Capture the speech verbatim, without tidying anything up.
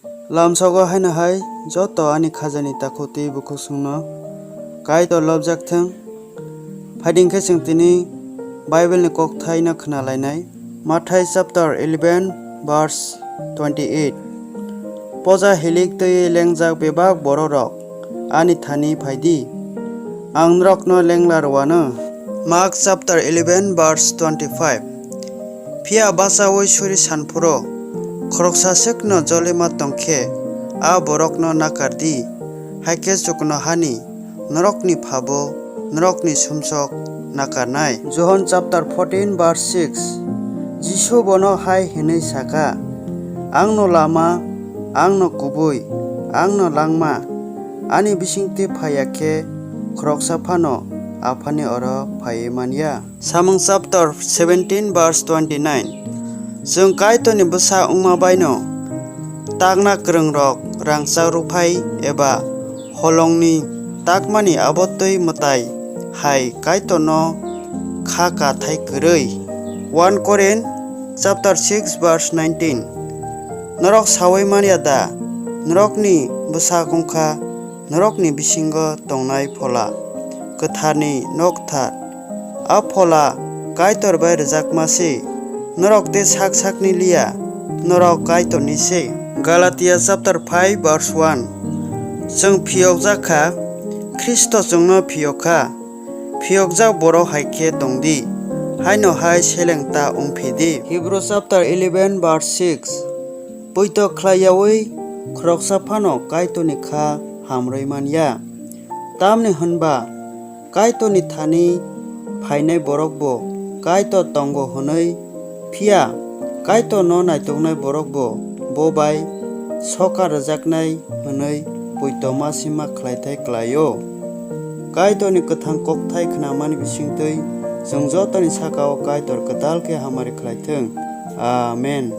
Lamsogo haino hai joto ani khajani takhuk tei bukhuk chwngno Kaitor lobjak thung. Phaiding khe chwng tini Bible ni kokthaino khna lainai. Mathai chapter eleven verse twenty-eight. Poja hilik twi lengjak bebak bororok ani thani phai di, ang norokno lengla rw anw. Mark chapter eleven verse twenty-five. Phiya bachaui suri san phuru khoroksa swkno jolima tong khe a borokno nakar di, hai khe chuknohani norokni Phabo norokni sumsok nakarnai. Johon chapter fourteen verse six. Jisu bono hai hwnwi saka, "Angno lama, angno kubui, angno langma, ani bisingtwi phaiya khe khoroksa phano Aphani oro phaiwi man ya." Samung chapter seventeen verse twenty-nine. Chwng Kaitorni bwsa wngma baino takna kwrwngrok rangchak rwphai eba holongni takmani abo twi mwtai hai Kaitorno kha kathai kwrwi. One Corinth chapter six verse nineteen. Norok saui man ya da, norokni bwsak wng kha norokni bisingo tongnai Phola Kwtharni nokthar. A Phola Kaitor bai rwjakma se, norok tei sak sakni liya, norok Kaitorni se. Galatia chapter five verse one. Chwng phiyokjak kha, Khristo chwngno phiyok kha. Phiyokjak borok hai khe tong di, haino hai seleng ta wng phi di. Hebrew chapter eleven verse six. Poito khlai yaui khoroksa phano Kaitorni kha hamrwi man ya. Tamni hwn ba Kaitorni thani phainai borok bo Kaitor tongo hwnwi, phiya Kaitorno naitoknai borok bo bo bai soka rwjaknai hwnwi poito ma sima khlaithai klai-o. Kaitorni kwthang kokthai khnamani bisingtwi chwng jotoni saka-o Kaitor kwtal khe hamari khlai thung. Amen.